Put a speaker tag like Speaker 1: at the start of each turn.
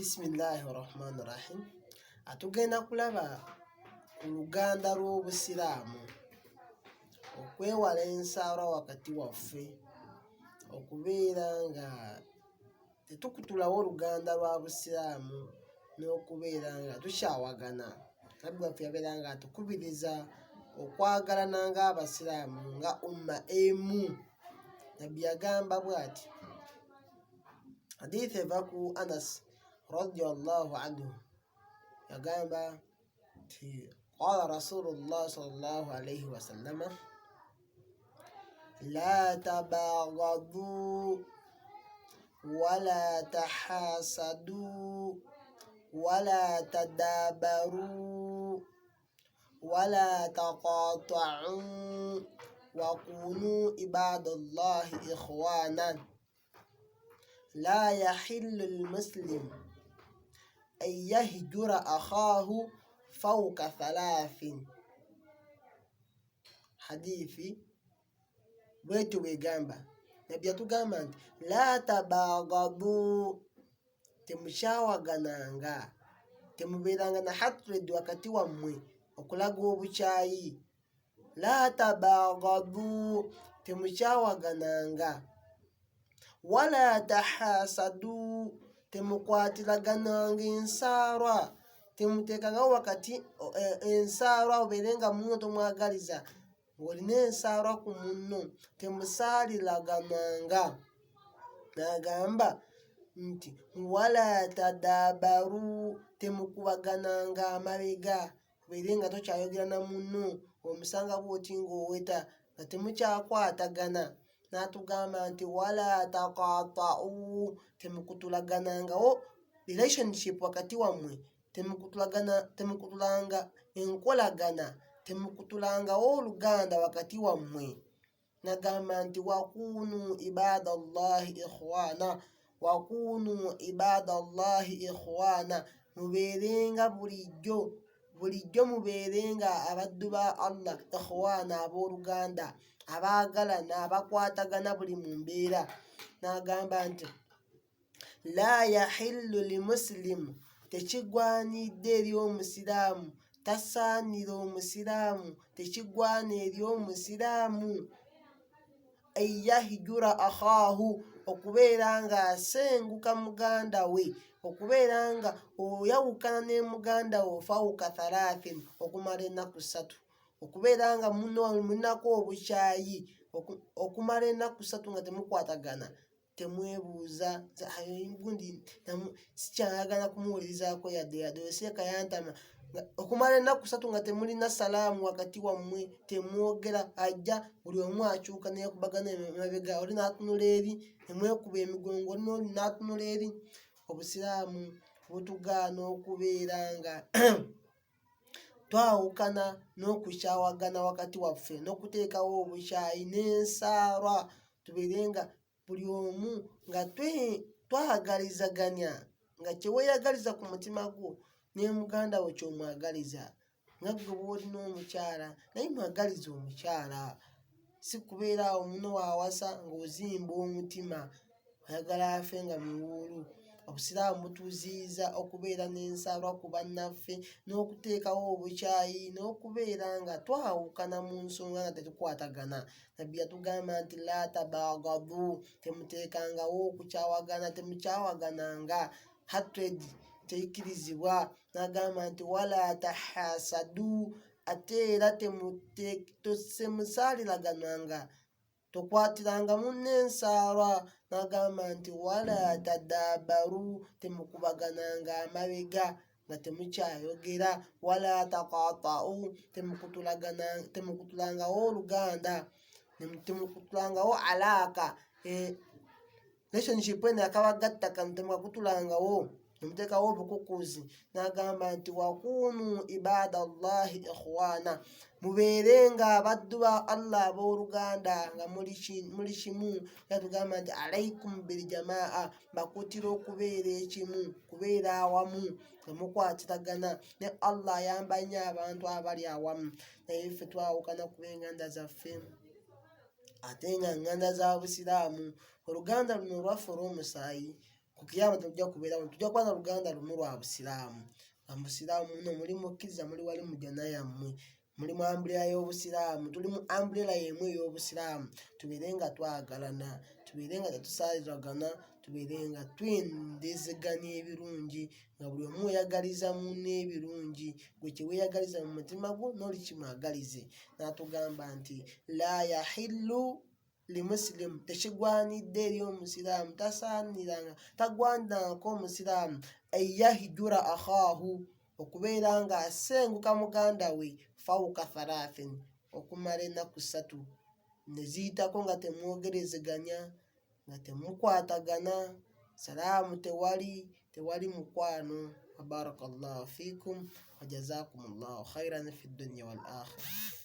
Speaker 1: Bisimillahi rahmani rahim. Atugenda kulaba ku luganda lw'Obusiraamu, okwewala ensaalwa wakati waffe, okubeera nga tetukutulawo oluganda lwa Busiraamu n'okubeera nga tukyawagana. Nabbi waffe yabeera nga atukubiriza okwagalana ng'Abasiraamu nga umma emu. Nabbi yagamba bw'ati, hadithi eva ku Anas radiallahu anhu, yagamba nti qala rasulullah sallallahu alaihi wasallama la tabagadu wala tahasadu wala tadabaru wala taqata'u wakunu ibadallahi ikhwana la yahillu lmuslim an yahjura akhahu fawka thalathin. Hadithi bwetyo bwegamba, Nabbi yatugamba nti la tabagadu, temukyawagananga, temubeeranga na hatred wakati wammwe, okulaga obukyayi. La tabagadu, temukyawagananga, wala tahasadu, temukwatiragananga ensaalwa, temuteekangawo wakati ensaalwa, obeere nga munno tomwagaliza, ng'olina ensaalwa ku munno, temusaalilagananga. N'agamba nti wala tadabaru, temukubagananga amabega, obeere nga tokyayogera na munno, omusanga bw'oti ng'oweta nga temukyakwatagana. N'atugamba nti wala taqata'u, temukutulaganangawo relationship wakati wammwe, temukutulagana, temukutulanga enkolagana, temukutulangawo oluganda wakati wammwe. Nagamba nti wakunu ibadallahi ikhwana, wakunu ibadallahi ikhwana, mubeerenga bulijjo, bulijjo mubeerenga abaddu ba Allah, ikhwana, abooluganda, abaagalana, abakwatagana buli mu mbeera. N'agamba nti la yahillu limusilimu, tekigwanidde eri omusiraamu, tasaanira omusiraamu, tekigwana eri omusiraamu an yahjura akhaahu, okubeera ng'asenguka muganda we, okubeera nga oyawukana ne muganda wo fawuka thalathin, okumala ennaku ssatu, okubeera nga munno mulinako obukyayi okumala ennaku ssatu nga temukwatagana, temwebuuza gundi sikyayagala kumuwulirizaako yadde yadde, oseeka yantama, okumala ennaku ssatu nga temulina salaamu wakati wammwe, temwogera, ajja buli omu akyuka neyekubagana emabega, oli n'atunula eri, nemwekuba emigongo, oli n'oli n'atunula eri. Obusiraamu butugaana okubeera nga twawukana n'okukyawagana wakati waffe n'okuteekawo obukyayi n'ensaalwa, tubeere nga buli omu nga twagalizaganya, nga kyeweeyagaliza ku mutima gwo ne muganda wo ky'omwagaliza. Nga ggwe bw'olina omukyala naye mwagaliza omukyala, si kubeera awo munno w'awasa ng'ozimba omutima oyagala afe nga miwuulu. Obusiraamu butuziyiza okubeera n'ensaalwa ku bannaffe n'okuteekawo obukyayi n'okubeera nga twawukana mu nsonga nga tetukwatagana. Nabbi yatugamba nti la tabagadu, temuteekangawo okukyawagana, temukyawagananga, hatred teikkirizibwa. N'agamba nti wala tahasadu, ate era temusaalilagananga, tokwatiranga munno ensaalwa. N'agamba nti wala tadabaru, temukubagananga amabega nga temukyayogera, wala taqata'u, temukutulangawo oluganda, temukutulangawo alaaka, relationship eno akabagatta kano temukakutulangawo, nemuteekawo obukukuuzi. N'agamba nti wakuunu ibadallahi ikhwana, mubeere nga abaddu ba Allah abooluganda nga muli kimu. Yatugamba nti alaikum biljamaa, mbakuutira okubeera ekimu, kubeera awamu nga mukwatiragana ne Allah. Ayamba nnyo abantu abali awamu, naye ffe twawukana ku b'enganda zaffe, ate nga nganda za Busiraamu, oluganda luno olwaffe olw'omusaayi. Ku kiyama tetujja kubeerawo, tujja kuba na luganda lumu lwa Busiraamu. Nga Musiraamu muno muli mukkiriza, muli wali mu jjana yammwe, muli mu ambulela y'Obusiraamu, tuli mu ambulela y'emu ey'Obusiraamu. Tubeere nga twagalana, tubeere nga tetusaaliragana, tubeere nga twendezeganya ebirungi, nga buli omu oyagaliza munne ebirungi. Gwe kye weeyagaliza mu mutima gwo n'oli kimwagalize. N'atugamba nti la yahillu limusilimu, tekigwanidde eri omusiraamu, tasaaniranga, tagwanirangako omusiraamu anyahjura akhaahu, okubeera nga asenguka muganda we, fauka thalathin, okumala ennaku 3 ne ziyitako nga temwogerezeganya, nga temukwatagana, salaamu tewali, tewali mukwano. Barakallahu fikum wa jazakumullahu khairan fi dunya wal akhirah.